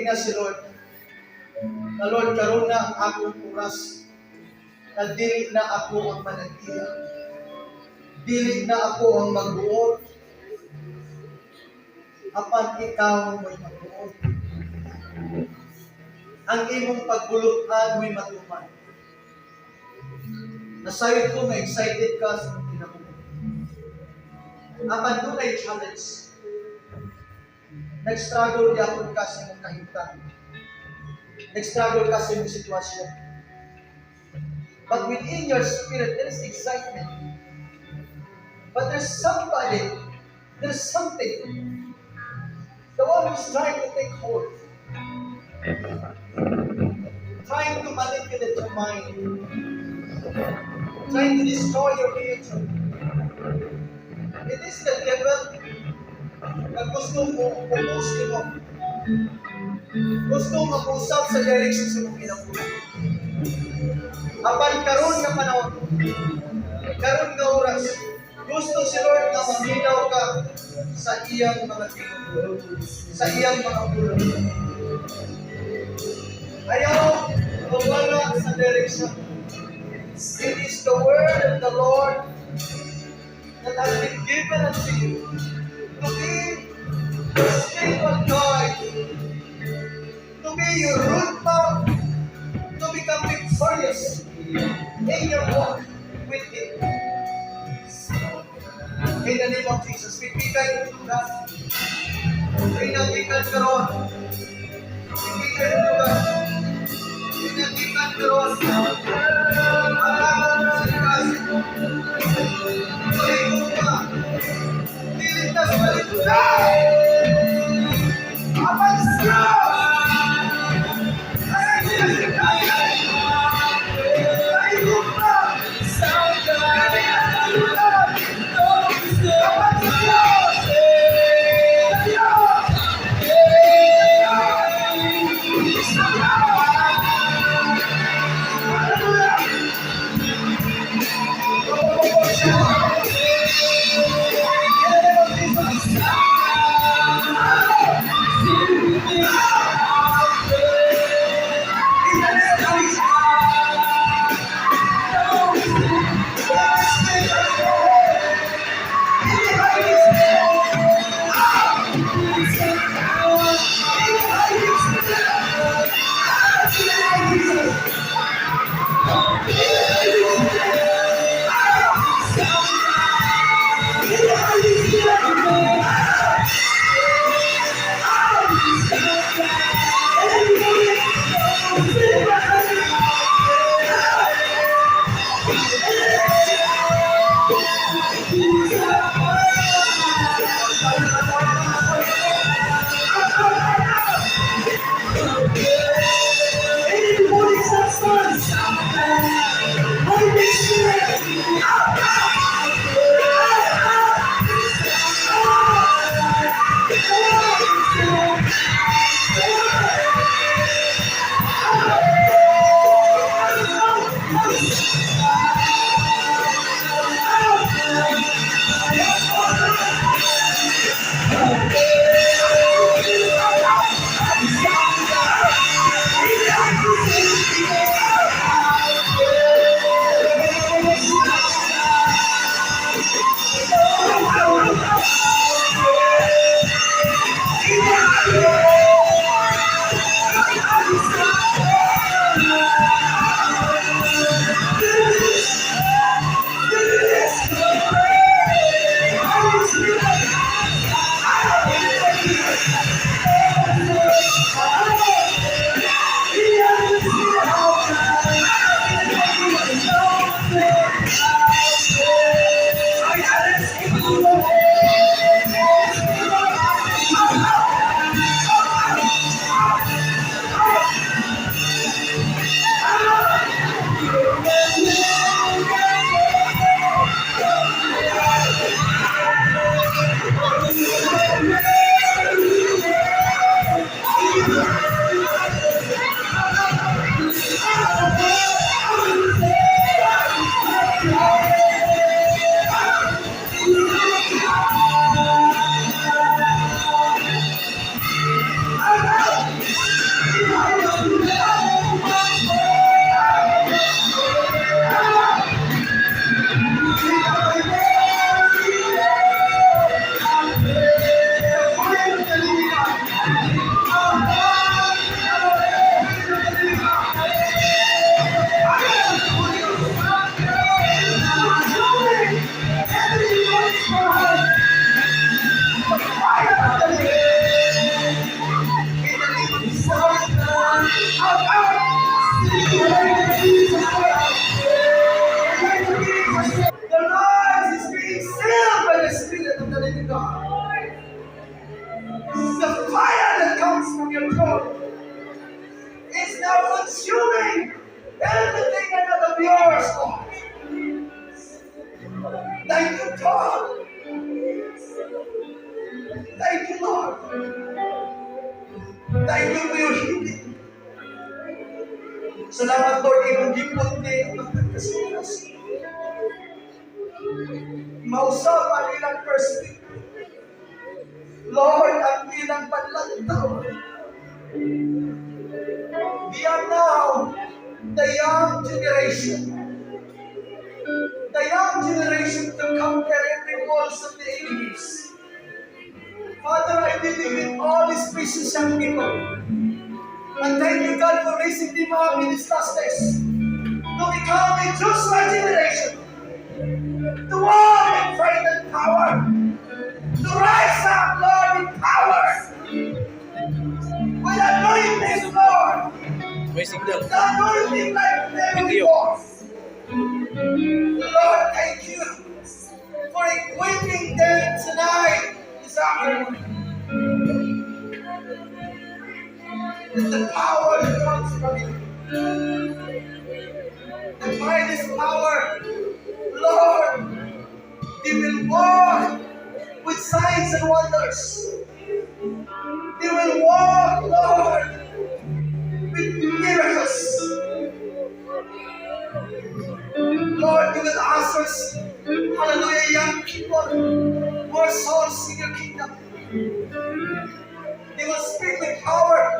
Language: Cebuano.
Na si Lord. Na Lord, karon na ang akong oras na dili na ako ang manag-iya. Dili na ako ang magbuot. Apan ikaw mo'y magbuot. Ang imong pagbulutan mo'y matuman. Nasayod ko nga excited ka sa imong kinabuhi. Apan dunay challenge. Nag-struggle gyapon ka sa imong kahimtang. Nag-struggle ka sa imong sitwasyon. But within your spirit, there is excitement. But there's somebody, there's something, the one who's trying to take hold, trying to manipulate your mind, trying to destroy your future. It is the devil na gusto mo, oppose mo. Gusto mag-usab sa direction sa imong kinabuhi. Apan karon nga panahon, karon nga oras, gusto si Lord nga maminaw ka sa iyang mga tinuturo, sa iyang mga pulong. Ayaw mawala sa direction. It is the word of the Lord that has been given unto you to be your spiritual guide, to be your roadmap, to become victorious in your walk with Him. In the name of Jesus, pipikay yung lugar. Pinagikan karon. Pipikay yung lugar. Pinagikan karon. Hatagan sa likas. Mahigong ka. Dili na sa kalibutan. Apan sa Diyos! Ay, mahigong ka. Dili na sa kalibutan. Apan sa Diyos! Sa Diyos! Sa Diyos! Hallelujah! In the name of Jesus. In the name of Jesus. Holy Spirit has no hold. In the Holy Spirit. Out! In the Holy Spirit. Out in the name of Jesus. In the Holy Spirit. Out! In the Holy Spirit. Out! Out! Everybody, spirit. Out! In the name of Jesus. Any demonic substance, Holy Spirit, out, out, out, out, out, out. Is now consuming everything and not of yours, Lord. Thank you, God. Thank you, Lord. Thank you for your healing. Salamat, Lord, imong gipundi ang mga kasing. Mausab ang ilang perspective. Lord, ang ilang panlantaw. We are now the young generation. The young generation to conquer every walls of the enemies. Father, I believe in all these precious young people. And thank you, God, for raising them up in these last days to become a Joshua generation, to walk in faith and power, to rise up, Lord, in power, with anointing, Lord, May signal. The anointing like never Video. Before. Lord, thank you for equipping them tonight, this afternoon, with the power that comes from you. And by this power, Lord, they will walk with signs and wonders. They will walk, Lord, with miracles. Lord, you will ask us, hallelujah, young people, more souls in your kingdom. They will speak with power.